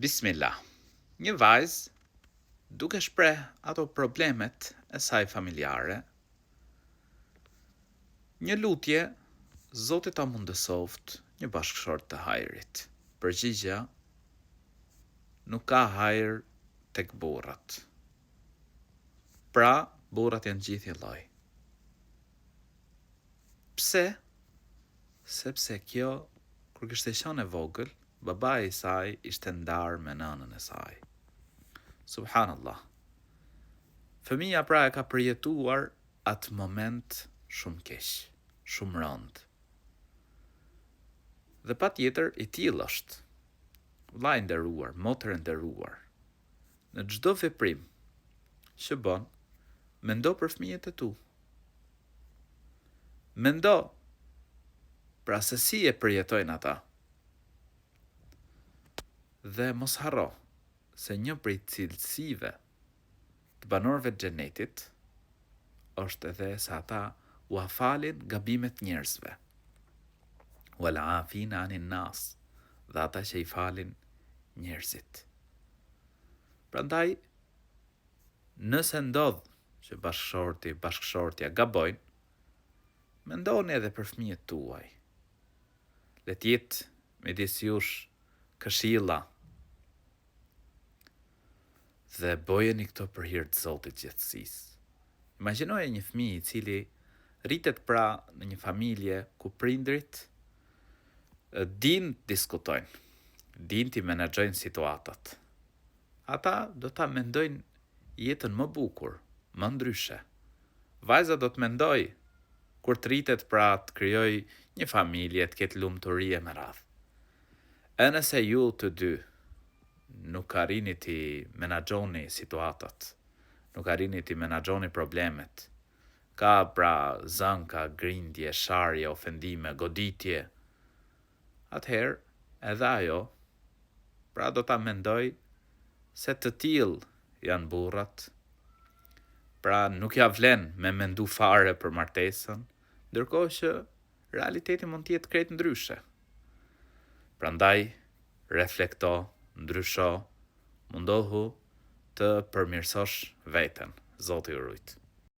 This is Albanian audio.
Bismillah. Një vajzë duke shpreh ato problemet e saj familjare, një lutje Zoti ta mundësoftë një bashkëshort të hajrit. Përgjigja nuk ka hajr tek burrat. Pra, burrat janë gjithë njëlloj. Pse? Sepse kjo, kur kishte qenë e vogël, babai i saj ishte ndarë me nënën e saj. Subhanallah. Fëmija pra e ka përjetuar atë moment shumë keq, shumë rëndë. Dhe patjetër i tillë është. Vëlla i nderuar, motër e nderuar, në çdo veprim që bën, mendo për fëmijët e tu. Mendo, pra se si e përjetojnë ata. Dhe mos harro se një prej cilësive të banorëve të xhenetit është edhe se ata ua falin gabimet njerëzve. Wal afina anin nas, dhe ata që i falin njerëzit. Prandaj, Nëse ndodh që bashkëshorti, bashkëshortja gabojnë, mendoni edhe për fëmijët tuaj. Le të jetë midis jush këshilla dhe bëjeni këto për hir të Zotit të gjithësisë. Imagjinoje një fëmijë i cili rritet pra në një familje ku prindërit dinë të diskutojnë, dinë t'i menaxhojnë situatat. Ata do ta mendojnë jetën më bukur, më ndryshe. Vajza do të mendojë, kur të rritet pra të krijojë një familje, të ketë lumturi e me radhë. E nëse ju të dy nuk arrini t'i menaxhoni situatat, nuk arrini t'i menaxhoni problemet, ka pra zënka, grindje, sharje, ofendime, goditje, atëherë edhe ajo pra do ta mendojë se të tillë janë burrat, pra nuk ia vlen me mendu fare për martesën, ndërkohë që realiteti mund të jetë krejt ndryshe. Prandaj reflekto, ndrysho, mundohu të përmirësosh veten. Zoti ju rujt.